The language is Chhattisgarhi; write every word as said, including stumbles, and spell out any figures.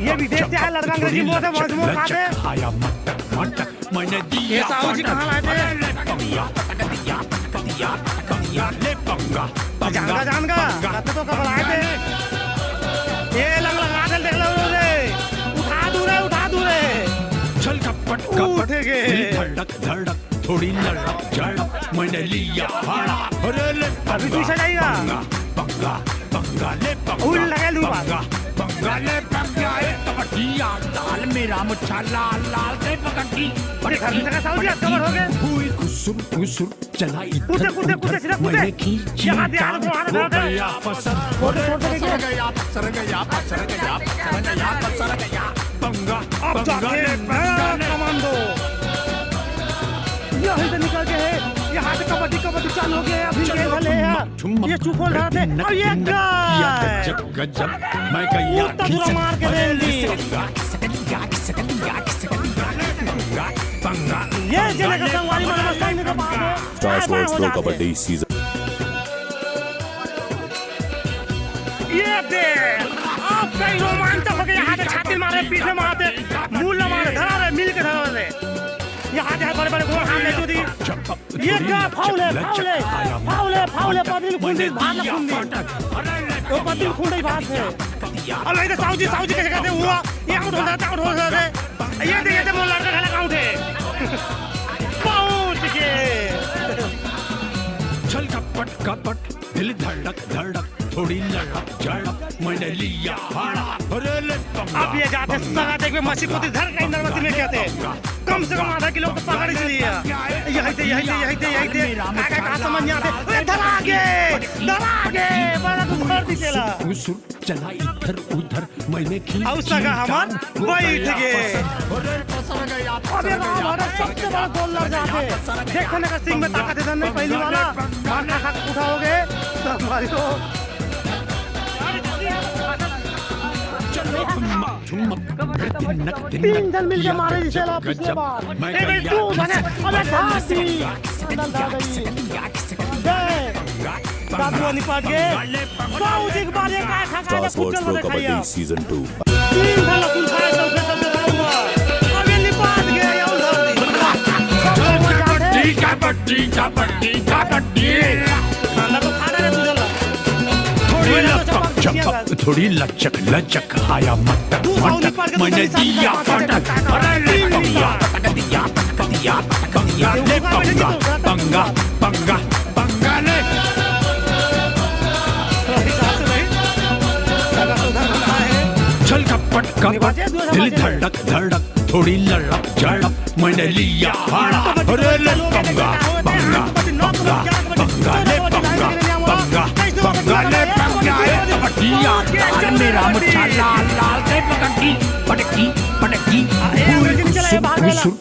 ये विदेश से आया लड़का अंग्रेजी बोलते, मौज मौज खाते। आया मटक मटक, मैंने दिया ये साहू जी कहाँ लाए थे? अरे ले पंगा, पटक दिया, पटक दिया, पटक दिया, ले पंगा, पंगा, जान का, जान का, पंगा। कहते तो कब लाए थे? ये लंग लगा दे, देख लो रे, उठा दूं रे, उठा दूं रे। चल कपट उठ कपट, गए। दिल धड़क धड़क, थोड़ी लड़क झड़क, मैंने लिया भाड़ा। अरे ले अभी पंगा, पीछे जाएगा। पंगा, पंगा, पंगा ले पंगा, उल लगे लू बात। पंगा, पंगा ले पंगा, ए कबड्डी यार, दाल मेरा मुच्छा लाल लाल से पकड़ी, अरे घर में पकड़ी, साहू जी, आप कवर हो गए। हुई खुसुर खुसुर, चला इधर कूदे, कूदे, कूदे, उधर, सीधा कूदे। मैंने खींची यहाँ ध्यान टांग, को हाथ वो उठा दे। गया पसर। छोड़ दे, छोड़ दे, पसर गया, पसर गया, पसर गया, पसर गया, पसर गया। पंगा, अब पंगा जाके ले, मैं पंगा ले। कमांडो। यहीं से निकल के है, यहाँ से कबड्डी, कबड्डी चालू हो गया है, अभी चलो गेंद ले है। ठुमक, ठुमक, ये चुप हो रहा थे, ठिनक, और ये ठिनक, या गाय। गजब, गजब, मैं गया उल्टा खिसक, धुरा मार के अरे दे दी। खिसक, खिसक, खिसक, खिसक, पंगा, पंगा, ये पंगा जने का ले, संगवारी पंगा मन ले, मस्तानी के पास पंगा। है। Star Sports Pro Kabaddi season। ये दे, अब कई रोमांचक हो गया, हाथ छाती मारे, पीछे मारे, मूल मारे, धरा रे, मिल के धरा रे। ये हाथ है, बड़े बड़े गोल हाथ ले, जूती। ये क्या? फाउल है, फाउल है, फाउल है, फाउल है, पतली खुंडी, भाग ना खुंडी। वो पतली खुंडी भाग है। अब नहीं तो साहू जी, साहू जी कैसे कहते हुआ? ये आउट हो जाता, आउट हो जाता है। ये देखिए, तो मोला लड़का खड़ा आउट है। पहुंच गए। चल कपट कपट, दिल धड़क धड़क, थोड़ी लड़क झड़क, मैंने लिया भाड़ा। अरे ले पंगा, अब ये जाते पंगा, सगा देख में मछली पोती धर के इंद्रवती में कहते हैं। पंगा, कम से कम आधा किलो तो पकड़ ही लिया। यही थे, यही थे, यही थे, यही थे। आगे कहाँ समझ नहीं आते? अरे धर आगे, धर आगे, बड़ा तू धर दी तेला। उस, उस, चला इधर उधर, मैंने खींची और सगा हमार टांग, वो बैठ गया गए। पसर। अरे पसर गया, अब ये पसर गया, गाँव भर सबसे बड़ा गोल लड़ जाते। देखो ना, सिंह में ताकत है, नहीं पहली वाला। मार खा खा के उठाओगे, संभालो। चलो, ठुमक, ठुमक, तिनक, तीन जन मिलके मारे जिसे ला पिछले बार। मैं ए भाई, गया तू जाने, अबे धार दी। अंदर धार दी। जय। दादू निपट गए। बाबू जी के बारे का खा खा Star के Sports कुचल Pro में Kabaddi खाइया। Season two। तीन साल कुल खाए तो फिर तो बेकार हुआ। अब ये निपट गया, ये उधर दी। कबड्डी, कबड्डी, कबड्डी, कबड्डी। खाना तो खाना रे तू जला। थोड़ी लपक, चपक, थोड़ी लचक, लचक, आया मटक, मटक, मैंने दिया पटक। अरे ले पंगा, पटक दिया, पटक दिया, पटक दिया, ले पंगा, पंगा, पंगा, पंगा ले। चल कपट कपट, दिल धड़क धड़क, थोड़ी लड़क झड़क, मैंने लिया भाड़ा। अरे ले पंगा, पंगा, पंगा, पंगा ले पंगा, पंगा, पंगा ले पंगा। ए कबड्डी यार, मेरा मुच्छा लाल लाल से पटकी, पटकी, पटकी। हुई खुसुर, खुसुर,